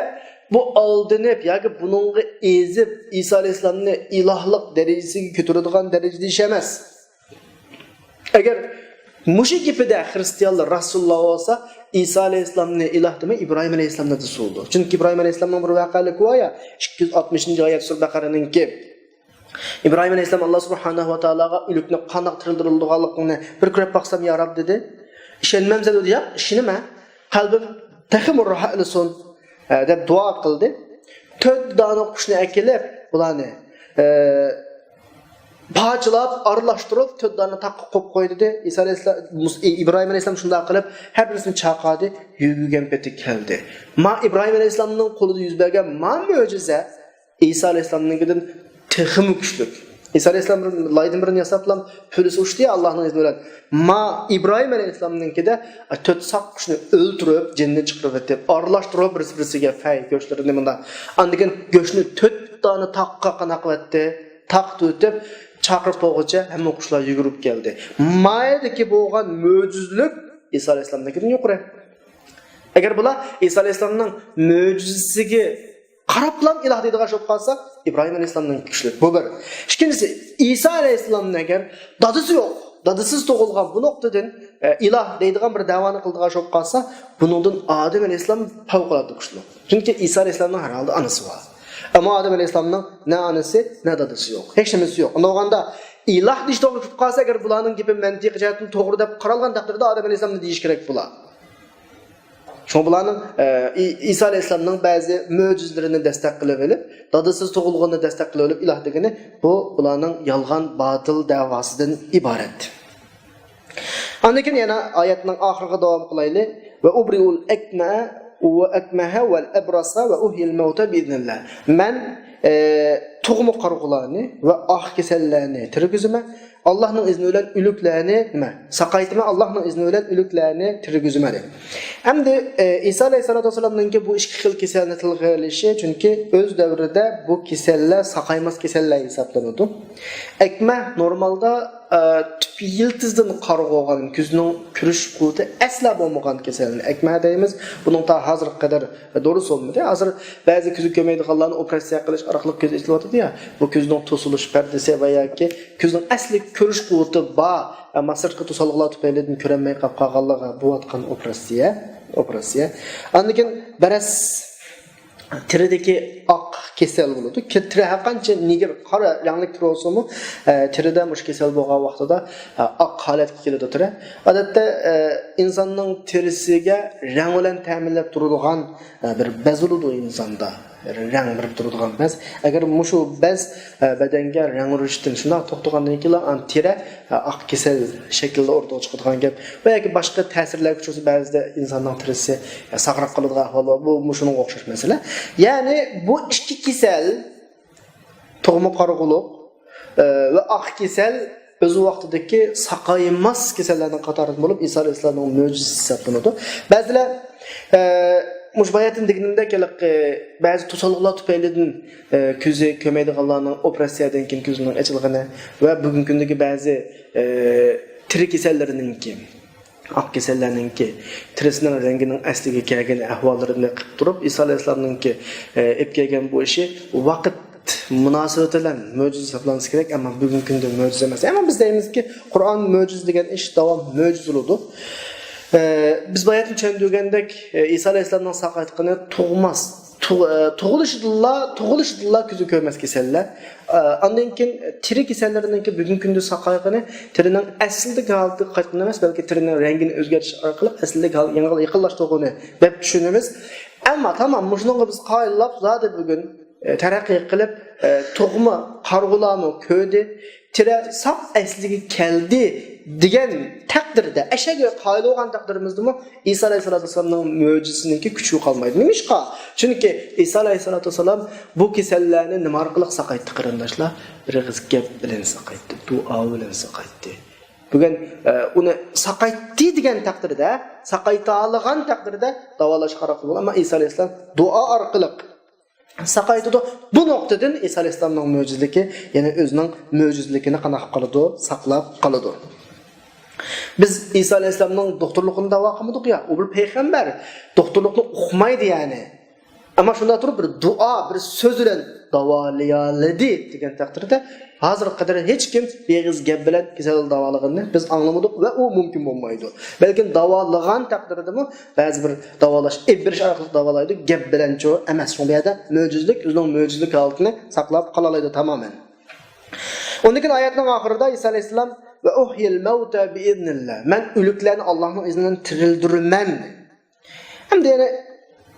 بۇ ئالدىنىپ ياكى بۇنىڭغا ئېزىپ، ئىسا ئەلەيھىسسالامنى ئىلاھلىق دەرىجىسىگە كۆتۈرىدىغان دەرىجىدە ئىش ئەمەس. ئەگەر مۇشۇ گېپىدە خىرىستىيانلار راستچىللار بولسا، ئىسا ئەلەيھىسسالامنى ئىلاھ دېمەي، ئىبراھىم ئەلەيھىسسالامنى دېسە بولىدۇ. چۈنكى ئىبراھىم ئەلەيھىسسالامنىڭ بىر ۋەقەلىكى بار يا، ئىككى يۈز ئاتمىشىنچى ئايەت سۈرە بەقەرەنىڭكى. ئىبراھىم ئەلەيھىسسالام ئاللا سۇبھانەھۇ ۋە تائالاغا ئۆلۈكنى قانداق تىرىلدۈرۈلىدىغانلىقىنى بىر كۆرۈپ باقسام يا رەب دېدى. ئىشەنمەمسەن دېدى. ياق، ئىشىنىمەن. قەلبىم تېخىمۇ راھەتلىسۇن، ئە، دەپ دۇئا قىلدى. تۆت دانە قۇشنى ئەكېلىپ، بۇلارنى، ئە، پارچىلاپ، ئارىلاشتۇرۇپ، تۆت دانە تاغقا قويۇپ قوي دېدى. ئىسا ئەلەيھىسسالام، مۇس-، ئى-، ئىبراھىم ئەلەيھىسسالام شۇنداق قىلىپ، ھەر بىرسىنى چاقادى، يۈگۈرگەن پېتى كەلدى. ما ئىبراھىم ئەلەيھىسسالامنىڭ قولىدا يۈز بەرگەن ما مۆجىزە ئىسا ئەلەيھىسسالامنىڭكىدىن تېخىمۇ كۈچلۈك. ئىسا ئەلەيھىسسالام بىر لايدىن بىرنى ياساپلا پۈلىسى ئۇچتى يا، ئاللاھنىڭ ئىزنى بىلەن. ما ئىبراھىم ئەلەيھىسسالامنىڭكىدە تۆت ساق قۇشنى ئۆلتۈرۈپ، جېنىنى چىقىرىۋەتتى، ئارىلاشتۇرۇپ بىرسى بىرسىگە پەي گۆشلىرىنى مۇنداق. ئاندىن كېيىن گۆشنى تۆت دانە تاغقا قانداق قىلىۋەتتى؟ تاغ تۈتۈپ، چاقىرىپ بولغۇچە ھەممە قۇشلار يۈگۈرۈپ كەلدى. ما يەردىكى بولغان مۆجىزىلىك ئىسا ئەلەيھىسسالامنىڭكىدىن يۇقىرى. ئەگەر بۇلار ئىسا ئەلەيھىسسالامنىڭ مۆجىزىسىگە قاراپلا ئىلاھ دەيدىغان بولۇپ قالسا، ئىبراھىم ئەلەيھىسسالامنىڭ كۈچلۈك. بۇ بىر. ئىككىنچىسى، ئىسا ئەلەيھىسسالامنى ئەگەر دادىسى يوق، دادىسىز تۇغۇلغان بۇ نۇقتىدىن، ئە، ئىلاھ دەيدىغان بىر دەۋانى قىلىدىغان بولۇپ قالسا، بۇنىڭدىن ئادەم ئەلەيھىسسالام پەۋقۇلئاددە كۈچلۈك. چۈنكى ئىسا ئەلەيھىسسالامنىڭ ھەر ھالدا ئانىسى بار. ئەمما ئادەم ئەلەيھىسسالامنىڭ نە ئانىسى، نە دادىسى يوق. ھېچ نېمىسى يوق. ئۇنداق بولغاندا ئىلاھ دېيىش توغرا چىقىپ قالسا، ئەگەر بۇلارنىڭ گېپى مەنتىقىي جەھەتتىن توغرا دەپ قارالغان تەقدىردە ئادەم ئەلەيھىسسالامنى دېيىش كېرەك بۇلار. شۇڭا بۇلارنىڭ، ئە، ئى-، ئىسا ئەلەيھىسسالامنىڭ بەزى مۆجىزىلىرىنى دەستەك قىلىۋېلىپ، دادىسىز تۇغۇلغىنىنى دەستەك قىلىۋېلىپ ئىلاھ دېگىنى، بۇ بۇلارنىڭ يالغان، باتىل دەۋاسىدىن ئىبارەت. ئاندىن كېيىن يەنە ئايەتنىڭ ئاخىرىغا داۋام قىلايلى. ۋە ئۇبرىئۇل ئەكمە، ۋە ئەكمەھە ۋەل ئەبراسە ۋە ئۇھيىل مەۋتە بىئىزنىللا. مەن، ئە، تۇغما قارىغۇلارنى ۋە ئاق كېسەللەرنى تىرگۈزىمەن. ئاللاھنىڭ ئىزنى بىلەن ئۆلۈكلەرنى نېمە؟ ساقايتىمەن. ئاللاھنىڭ ئىزنى بىلەن ئۆلۈكلەرنى تىرگۈزىمەن دەيدۇ. ئەمدى، ئە، ئىسا ئەلەيھىسسالاتۇ ۋەسسالامنىڭكى بۇ ئىككى خىل كېسەلنى تىلغا ئېلىشى، چۈنكى ئۆز دەۋرىدە بۇ كېسەللەر ساقايماس كېسەللەر ھېسابلىنىدۇ. ئەكمە نورمالدا، ئە، تۈپ يىلتىزدىن قارىغۇ بولغان، كۆزنىڭ كۆرۈش قۇۋۋىتى ئەسلا بولمىغان كېسەلنى ئەكمە دەيمىز. بۇنىڭ تا ھازىرغا قەدەر دورىسى بولمىدى. ھازىر بەزى كۆزى كۆرمەيدىغانلارنى ئوپېراتسىيە قىلىش ئارقىلىق كۆزى ئېچىلىۋاتىدۇ يا. بۇ كۆزنىڭ توسۇلۇش پەردىسى ۋە ياكى كۆزنىڭ ئەسلى كۆرۈش قۇۋۋىتى بار، ئەمما سىرتقى توسالغۇلار تۈپەيلىدىن كۆرەلمەي قاپ قالغانلارغا بولۇۋاتقان ئوپېراتسىيە. ئوپېراتسىيە. ئاندىن كېيىن بەرەس تېرىدىكى ئاق كېسەل بولىدۇ. كە-، تېرە ھەرقانچە نېگىر، قارا رەڭلىك تېرە بولسىمۇ، ئە، تېرىدە مۇشۇ كېسەل بولغان ۋاقتىدا، ئە، ئاق ھالەتكە كېلىدۇ تېرە. ئادەتتە، ئە، ئىنساننىڭ تېرىسىگە رەڭ بىلەن تەمىنلەپ تۇرىدىغان، ئە، بىر بەز بولىدۇ ئىنساندا. رەڭ بېرىپ تۇرىدىغان بەز. ئەگەر مۇشۇ بەز، ئە، بەدەنگە رەڭ ئۇرۇشتىن شۇنداق توختىغاندىن كېيىنلا، ئاندىن تېرە، ئە، ئاق كېسەل شەكلىدە ئورتىغا چىقىدىغان گەپ. ۋە ياكى باشقا تەسىرلەرگە ئۇچرىسا، بەزىدە ئىنساننىڭ تېرىسى، ئە، ساغراپ قالىدىغان ئەھۋال بار. بۇ مۇشۇنىڭغا ئوخشاش مەسىلە. يەنى بۇ ئىككى كېسەل، تۇغما قارىغۇلۇق، ئە، ۋە ئاق كېسەل ئۆز ۋاقتىدىكى ساقايماس كېسەللەرنىڭ قاتارىدىن بولۇپ، ئىسا ئەلەيھىسسالامنىڭ مۆجىزىسى ھېسابلىنىدۇ. بەزىلەر، ئە، مۇشۇ باياتىن دېگىنىمدەك، ھېلىقى بەزى توسالغۇلار تۈپەيلىدىن، ئە، كۆزى كۆرمەيدىغانلارنىڭ ئوپېراتسىيەدىن كېيىن كۆزىنىڭ ئېچىلغىنى ۋە بۈگۈنكى كۈندىكى بەزى، ئە، تېرە كېسەللىرىنىڭكى، ئاق كېسەللەرنىڭكى تېرىسىنىڭ رەڭگىنىڭ ئەسلىگە كەلگەن ئەھۋاللىرىنى قىلىپ تۇرۇپ، ئىسا ئەلەيھىسسالامنىڭكى، ئە، ئېلىپ كەلگەن بۇ ئىشى ۋاقىت مۇناسىۋىتى بىلەن مۆجىزە ھېسابلانسا كېرەك، ئەمما بۈگۈنكى كۈندە مۆجىزە ئەمەس. ئەمما بىز دەيمىزكى، قۇرئان مۆجىزە دېگەن ئىش داۋام مۆجىزە بولىدۇ. ئە، بىز باياتىن چۈشەندۈرگەندەك، ئە، ئىسا ئەلەيھىسسالامنىڭ ساقايتقىنى تۇغماس، تۇغ-، ئە، تۇغۇلۇشىدىنلا، تۇغۇلۇشىدىنلا كۆزى كۆرمەس كېسەللەر. ئە، ئاندىن كېيىن تېرە كېسەللىرىنىڭكى بۈگۈنكى كۈندە ساقايغىنى تېرىنىڭ ئەسلىدىكى ھالىتىگە قايتقىنى ئەمەس، بەلكى تېرىنىڭ رەڭگىنى ئۆزگەرتىش ئارقىلىق ئەسلىدىكى ھالەتكە يېقىنلاشتۇرغىنى دەپ چۈشىنىمىز. ئەمما تامام مۇشۇنىڭغا بىز قايىللاپ زادى بۈگۈن، ئە، تەرەققىي قىلىپ، ئە، تۇغما قارىغۇلارمۇ كۆردى، تىرە ساق ئەسلىگە كەلدى دېگەن تەقدىردە، ئەشەگە قايىل بولغان تەقدىرىمىزدىمۇ ئىسا ئەلەيھىسسالاتۇ ۋەسسالامنىڭ مۆجىزىسىنىڭكى كۈچى قالمايدۇ. نېمىشقا؟ چۈنكى ئىسا ئەلەيھىسسالاتۇ ۋەسسالام بۇ كېسەللەرنى نېمە ئارقىلىق ساقايتتى، قېرىنداشلار؟ بىر ئېغىز گەپ بىلەن ساقايتتى، دۇئا بىلەن ساقايتتى. بۈگۈن، ئە، ئۇنى ساقايتتى دېگەن تەقدىردە، ساقايتالىغان تەقدىردە داۋالاشقا قاراپ بولىدۇ. ئەمما ئىسا ئەلەيھىسسالام دۇئا ئارقىلىق ساقايتىدۇ. بۇ نۇقتىدىن ئىسا ئەلەيھىسسالامنىڭ مۆجىزىلىكى، يەنى ئۆزىنىڭ مۆجىزىلىكىنى قانداق قىلىدۇ؟ ساقلاپ قالىدۇ. بىز ئىسا ئەلەيھىسسالامنىڭ دوختۇرلۇقىنى داۋا قىلمىدۇق يا، ئۇ بىر پەيغەمبەر، دوختۇرلۇقنى ئۇقمايدۇ يەنى. ئەمما شۇنداق تۇرۇپ بىر دۇئا، بىر سۆز بىلەن داۋالىيالىدى دېگەن تەقدىردە، ھازىرغا قەدەر ھېچكىم بىر ئېغىز گەپ بىلەن كېسەل داۋالىغىنىنى بىز ئاڭلىمىدۇق ۋە ئۇ مۇمكىن بولمايدۇ. بەلكىم داۋالىغان تەقدىردىمۇ بەزى بىر داۋالاش، ئېلىپ بېرىش ئارقىلىق داۋالايدۇ، گەپ بىلەنچۇ ئەمەس. شۇڭا بۇ يەردە مۆجىزىلىك، ئۆزىنىڭ مۆجىزىلىك ھالىتىنى ساقلاپ قالالايدۇ تامامەن. ئۇندىن كېيىن ئايەتنىڭ ئاخىرىدا ئىسا ئەلەيھىسسالام، «ۋە ئۇھيىل مەۋتە بىئىزنىللا»، مەن ئۆلۈكلەرنى ئاللاھنىڭ ئىزنى بىلەن تىرىلدۈرىمەن. ئەمدى يەنە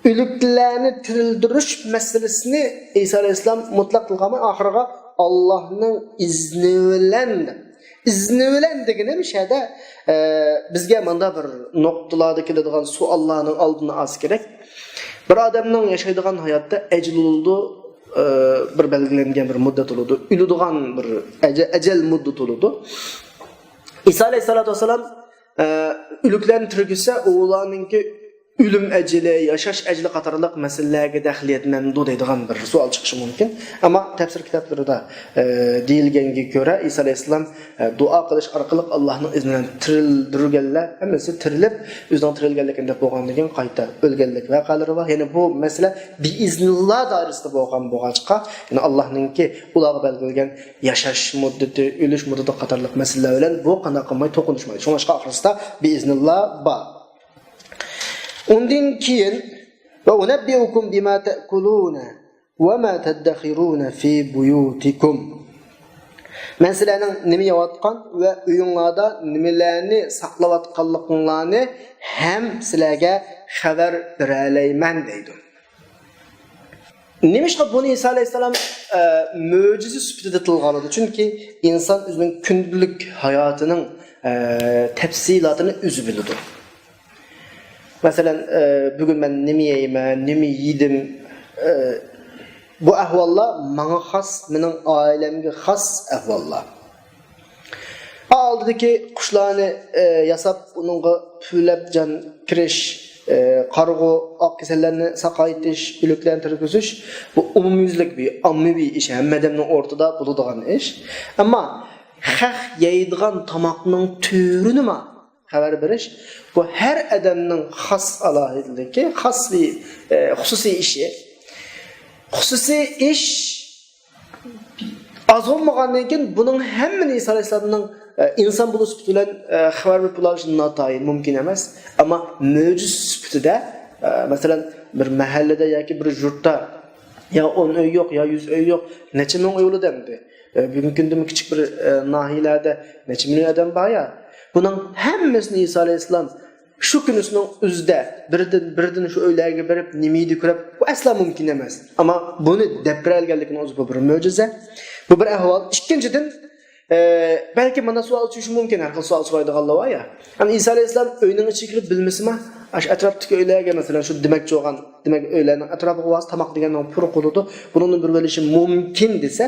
ئۆلۈكلەرنى تىرىلدۈرۈش مەسىلىسىنى ئىسا ئەلەيھىسسالام مۇتلەق تىلغا ئالماي، ئاخىرىغا «ئاللاھنىڭ ئىزنى بىلەن». ئىزنى بىلەن دېگىنى مۇشۇ يەردە، ئە، بىزگە ماندا بىر نۇقتىلاردا كېلىدىغان سوئاللارنىڭ ئالدىنى ئالسا كېرەك. بىر ئادەمنىڭ ياشايدىغان ھاياتتا ئەجىلى بولىدۇ، ئە، بىر بەلگىلەنگەن بىر مۇددەت بولىدۇ، ئۆلىدىغان بىر ئەجە-، ئەجەل مۇددىتى بولىدۇ. ئىسا ئەلەيھىسسالاتۇ ۋەسسالام، ئە، ئۆلۈكلەرنى تىرگۈزسە، ئۇلارنىڭكى ئۆلۈم ئەجىلى، ياشاش ئەجىلى قاتارلىق مەسىلىلەرگە دەخلى يەتمەمدۇ دەيدىغان بىر سوئال چىقىشى مۇمكىن. ئەمما تەپسىر كىتابلىرىدا، ئە، دېيىلگەنگە كۆرە، ئىسا ئەلەيھىسسالام، ئە، دۇئا قىلىش ئارقىلىق ئاللاھنىڭ ئىزنى بىلەن تىرىلدۈرگەنلەر ھەممىسى تىرىلىپ، ئۆزىنىڭ تىرىلگەنلىكىنى دەپ بولغاندىن كېيىن قايتا ئۆلگەنلىك ۋەقەلىرى بار. يەنى بۇ مەسىلە بىئىزنىللا دائىرىسىدە بولغان بولغاچقا، يەنى ئاللاھنىڭكى ئۇلارغا بەلگىلىگەن ياشاش مۇددىتى، ئۆلۈش مۇددىتى قاتارلىق مەسىلىلەر بىلەن بۇ قانداق قىلماي توقۇنۇشمايدۇ. شۇڭلاشقا ئاخىرسىدا بىئىزنىللا بار. ئۇندىن كېيىن، «ۋە ئۇنەببىئۇكۇم بىما تەئكۇلۇنە ۋە ما تەددەخىرۇنە فى بۇيۇتىكۇم.» مەن سىلەرنىڭ نېمە يەۋاتقان ۋە ئۆيۈڭلاردا نېمىلەرنى ساقلاۋاتقانلىقىڭلارنى ھەم سىلەرگە خەۋەر بېرەلەيمەن دەيدۇ. نېمىشقا بۇنى ئىسا ئەلەيھىسسالام، ئە، مۆجىزە سۈپىتىدە تىلغا ئالىدۇ؟ چۈنكى ئىنسان ئۆزىنىڭ كۈندىلىك ھاياتىنىڭ، ئە، تەپسىلاتىنى ئۆزى بىلىدۇ. مەسىلەن، ئە، بۈگۈن مەن نېمە يەيمەن، نېمە يېدىم، ئە، بۇ ئەھۋاللار ماڭا خاس، مېنىڭ ئائىلەمگە خاس ئەھۋاللار. ئالدىدىكى قۇشلارنى، ئە، ياساپ، ئۇنىڭغا پۈۋلەپ جان كىرىش، ئە، قارىغۇ، ئاق كېسەللەرنى ساقايتىش، ئۆلۈكلەرنى تىرىلتىش، بۇ ئومۇميۈزلۈك بىر ئاممىۋى ئىش، ھەممە ئادەمنىڭ ئورتىدا بولىدىغان ئىش. ئەمما خەق يەيدىغان تاماقنىڭ تۈرى نېمە؟ خەۋەر بېرىش، بۇ ھەر ئادەمنىڭ خاس ئالاھىدىلىكى، خاس بىر، ئە، خۇسۇسىي ئىشى. خۇسۇسىي ئىش ئاز بولمىغاندىن كېيىن، بۇنىڭ ھەممىنى ئىسا ئەلەيھىسسالامنىڭ، ئە، ئىنسان بولۇش سۈپىتى بىلەن، ئە، خەۋەر بېرىپ بولۇشى ناتايىن مۇمكىن ئەمەس. ئەمما مۆجىزە سۈپىتىدە، ئە، مەسىلەن، بىر مەھەللىدە ياكى بىر يۇرتتا يا ئون ئۆي يوق، يا يۈز ئۆي يوق، نەچچە مىڭ ئۆي بولىدۇ ئەمدى. ئە، بۈگۈنكى كۈندىمۇ كىچىك بىر، ئە، ناھىيەلەردە نەچچە مىليون ئادەم بار يا. بۇنىڭ ھەممىسىنى ئىسا ئەلەيھىسسالام شۇ كۈنىسىنىڭ ئۆزىدە بىردىن، بىردىن شۇ ئۆيلەرگە بېرىپ، نېمە يېدى كۆرۈپ، بۇ ئەسلا مۇمكىن ئەمەس. ئەمما بۇنى دەپ بېرەلىگەنلىكىنىڭ ئۆزى بۇ بىر مۆجىزە. بۇ بىر ئەھۋال. ئىككىنچىدىن، ئە، بەلكى مانا سوئال چۈشۈشى مۇمكىن، ھەر خىل سوئال سورايدىغانلار بار يا. يەنى ئىسا ئەلەيھىسسالام ئۆينىڭ ئىچىگە كىرىپ بىلمىسىما، ئاشۇ ئەتراپتىكى ئۆيلەرگە، مەسىلەن، شۇ دېمەكچى بولغان، دېمەك، ئۆيلەرنىڭ ئەتراپىغا بارسا تاماق دېگەننىڭ پۇرىقى بولىدۇ، بۇنىڭدىن بىر بېرىلىشى مۇمكىن دېسە،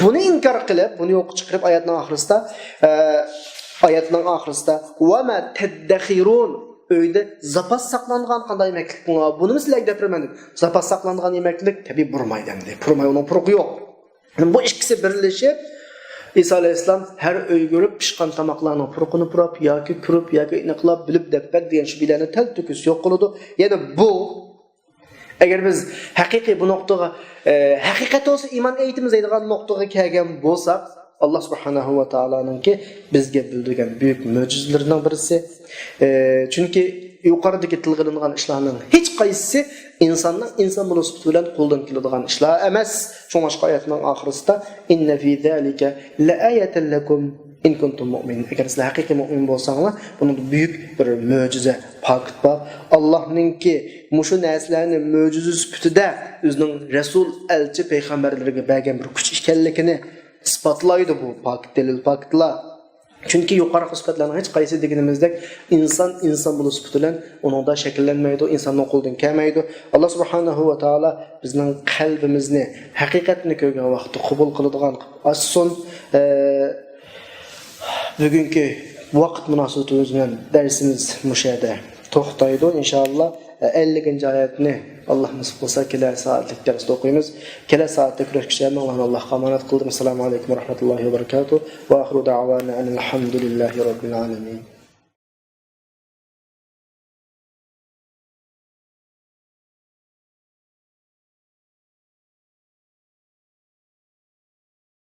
بۇنى ئىنكار قىلىپ، بۇنى يوققا چىقىرىپ، ئايەتنىڭ ئاخىرىسىدا، ئە، ئايەتنىڭ ئاخىرىسىدا، «ۋە ما تەددەخىرۇن»، ئۆيدە زاپاس ساقلانغان قانداق يېمەكلىكىڭلار بار، بۇنىمۇ سىلەرگە دەپ بېرىمەن دەپ. زاپاس ساقلانغان يېمەكلىك، تەبىئىي، بۇرىمايدۇ ئەمدى. بۇرىماي، ئۇنىڭ پۇرىقى يوق. بۇ ئىككىسى بىرلىشىپ، ئىسا ئەلەيھىسسالام ھەر ئۆيگە بېرىپ پىشقان تاماقلارنىڭ پۇرىقىنى پۇراپ ياكى كۆرۈپ ياكى ئېنىقلاپ بىلىپ دەپ بەر دېگەن شۈبھىلەرنى تەلتۆكۈس يوق قىلىدۇ. يەنى بۇ، ئەگەر بىز ھەقىقىي بۇ نۇقتىغا، ئە، ھەقىقەت بولسا ئىمان ئېيتىمىز دەيدىغان نۇقتىغا كەلگەن بولساق، ئاللا سۇبھانەھۇ ۋە تائالانىڭكى بىزگە بىلدۈرگەن بۈيۈك مۆجىزىلىرىنىڭ بىرسى. ئە، چۈنكى يۇقىرىدىكى تىلغا ئېلىنغان ئىشلارنىڭ ھېچقايسىسى ئىنساننىڭ ئىنسان بولۇش سۈپىتى بىلەن قولىدىن كېلىدىغان ئىشلار ئەمەس. شۇڭلاشقا ئايەتنىڭ ئاخىرىسىدا، «ئىننە فى زالىكە لەئايەتەن لەكۇم ئىن كۇنتۇم مۇئمىنىن.» ئەگەر سىلەر ھەقىقىي مۇئمىن بولساڭلار، بۇنىڭدا بۈيۈك بىر مۆجىزە، پاكىت بار. ئاللاھنىڭكى مۇشۇ نەرسىلەرنى مۆجىزە سۈپىتىدە ئۆزىنىڭ رەسۇل، ئەلچى، پەيغەمبەرلىرىگە بەرگەن بىر كۈچ ئىكەنلىكىنى ئىسپاتلايدۇ بۇ پاكىت، دەلىل پاكىتلار. چۈنكى يۇقىرىقى سۈپەتلەرنىڭ ھېچ قايسى دېگىنىمىزدەك ئىنسان ئىنسان بولۇش سۈپىتى بىلەن ئۇنىڭدا شەكىللەنمەيدۇ، ئىنساننىڭ قولىدىن كەلمەيدۇ. ئاللا سۇبھانەھۇ ۋە تائالا بىزنىڭ قەلبىمىزنى ھەقىقەتنى كۆرگەن ۋاقىتتا قوبۇل قىلىدىغان قىلىپ ئاچسۇن. ئە، بۈگۈنكى ۋاقىت مۇناسىۋىتىمىز بىلەن دەرسىمىز مۇشۇ يەردە توختايدۇ. ئىنشائاللا، ئەللىكىنچى ئايەتنى ئاللا نېسىپ قىلسا، كېلەر سائەتلىك دەرستە ئوقۇيمىز. كېلەر سائەتتە كۆرۈشكىچە ھەممىڭلارنى ئاللاغا ئامانەت قىلدىم. ئەسسالامۇ ئەلەيكۇم ۋە رەھمەتۇللاھى ۋە بەرىكاتۇھ. ۋە ئاخىرۇ دەئۋانا ئەنىل ھەمدۇلىللاھى رەببىل ئالەمىن.